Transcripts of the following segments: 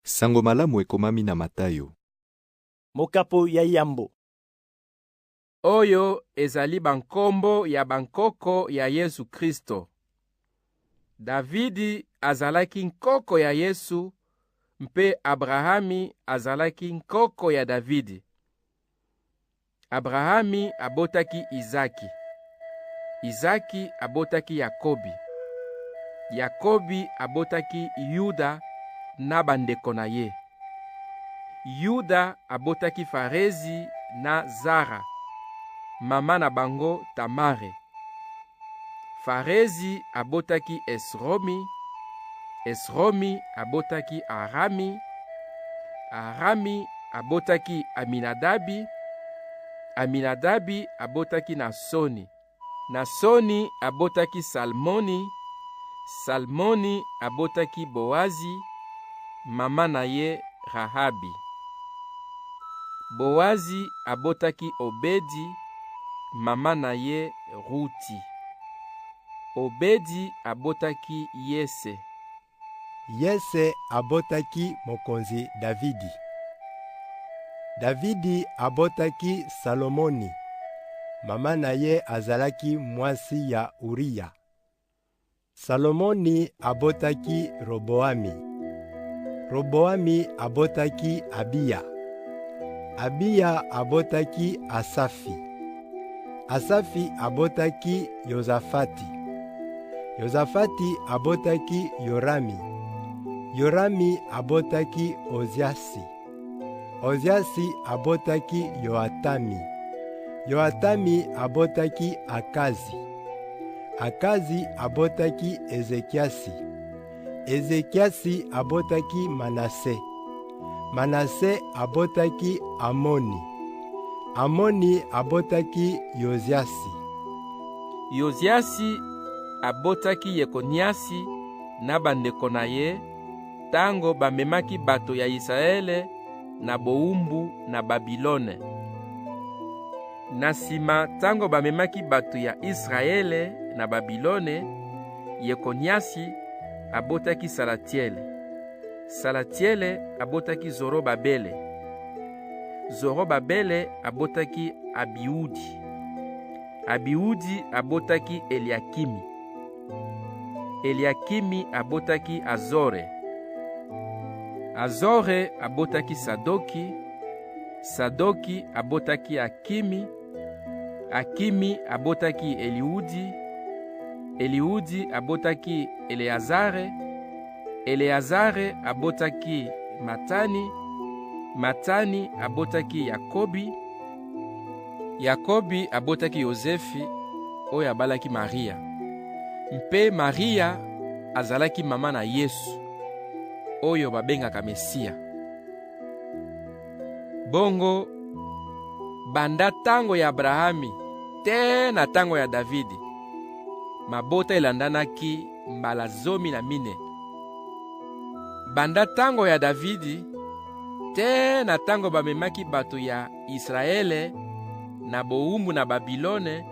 Sango malamu ekomami na Matayo. Mokapo ya yambo. Oyo ezali bankombo ya bankoko ya Yesu Kristo. Davidi azalaki nkoko ya Yesu mpe Abrahami azalaki nkoko ya Davidi. Abrahami abotaki Izaki. Izaki abotaki Yakobi. Yakobi abotaki Yuda na bandeko na ye. Yuda abotaki Farezi na Zara, mama na bango Tamare. Farezi abotaki Esromi, Esromi abotaki Arami, Arami abotaki Aminadabi, Aminadabi abotaki Nasoni, Nasoni abotaki Salmoni, Salmoni abotaki Boazi, mama na ye Rahabi. Boazi abotaki Obedi, mama na ye Ruti. Obedi abotaki Yese. Yese abotaki mokonzi Davidi. Davidi abotaki Salomoni. Mama na ye azalaki mwasi ya Uriya. Salomoni abotaki Roboami. Roboami abotaki Abiya. Abiya abotaki Asafi. Asafi abotaki Yozafati. Yozafati abotaki Yorami. Yorami abotaki Oziasi. Oziasi abotaki Yoatami. Yoatami abotaki Akazi. Akazi abotaki Ezekiasi. Ezekiasi abotaki Manase. Manase abotaki Amoni. Amoni abotaki Yoziasi. Yoziasi abotaki Yekoniasi na bandeko na ye tango bamemaki bato ya Isalaele na bowumbu na Babilone. Na sima, tango bamemaki bato ya Israele na Babilone, Yekoniasi abotaki Salatiele. Salatiele abotaki Zorobabele. Zorobabele abotaki Abiudi. Abiudi abotaki Eliakimi. Eliakimi abotaki Azore. Azore abotaki Sadoki. Sadoki abotaki Akimi. Akimi abotaki Eliudi. Eliudi abotaki Eleazare. Eleazare abotaki Matani. Matani abotaki Yakobi. Yakobi abotaki Yozefi oyo abalaki Maria. Mpe Maria azalaki mama na Yesu oyo babengaka Mesia. Bongo banda tango ya Abrahami tee na tango ya Davidi, mabota elandanaki mbala 14. Banda tango ya Davidi tee na tango bamemaki bato ya Israele na bowumbu na Babilone,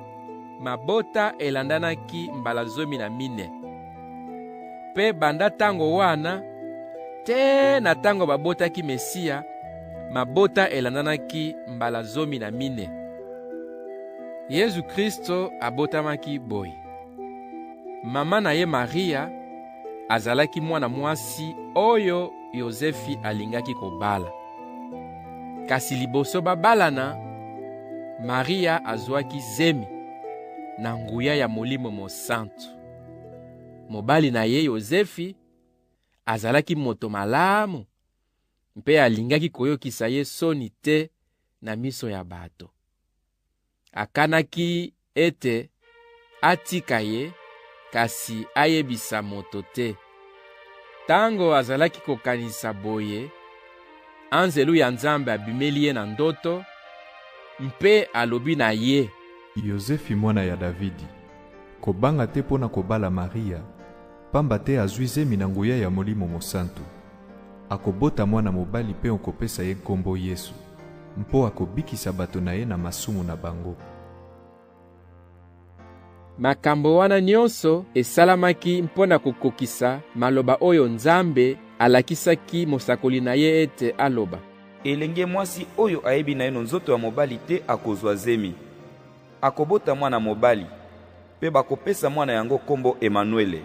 mabota elandanaki mbala 14. Mpe banda tango wana tee na tango babotaki Mesia, mabota elandanaki mbala 14. Yezu Kristo abotamaki boye. Mama na ye Maria azalaki mwana mwasi oyo Yozefi alingaki kobala. Kasi liboso babalana, Maria azwaki zemi na nguya ya Molimo Mosantu. Mobali na ye Yozefi azalaki moto malamu mpe alingaki koyokisa ye soni te na miso ya bato. Akanaki ete atika ye, kasi ayebisa moto te. Tango azalaki kokanisa boye, anzelu ya Nzambe abimeli ye na ndoto mpe alobi na ye: Yozefi mwana ya Davidi, kobanga te mpo na kobala Maria, pamba te azwi zemi na nguya ya Molimo Mosantu. Akobota mwana mobali mpe okopesa ye nkombo Yesu, mpo akobikisa bato na ye na masumu na bango. Makambo wana nyonso esalamaki mpo na kokokisa maloba oyo Nzambe alakisaki mosakoli na ye ete aloba: Elenge mwasi oyo ayebi naino nzoto ya mobali te akozwa zemi, akobota mwana mobali, mpe bakopesa mwana yango kombo Emanuele.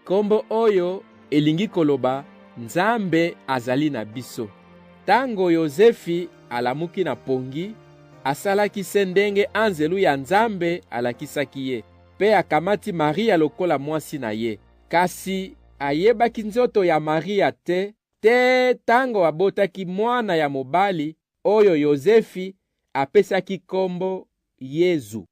Kombo oyo elingi koloba Nzambe azali na biso. Tango Yozefi alamuki na pongi, asalaki se ndenge anzelu ya Nzambe alakisaki ye, mpe akamati Maria lokola mwasi na ye. Kasi ayebaki nzoto ya Maria te, te tango abotaki mwana ya mobali oyo Yozefi apesaki kombo Yezu.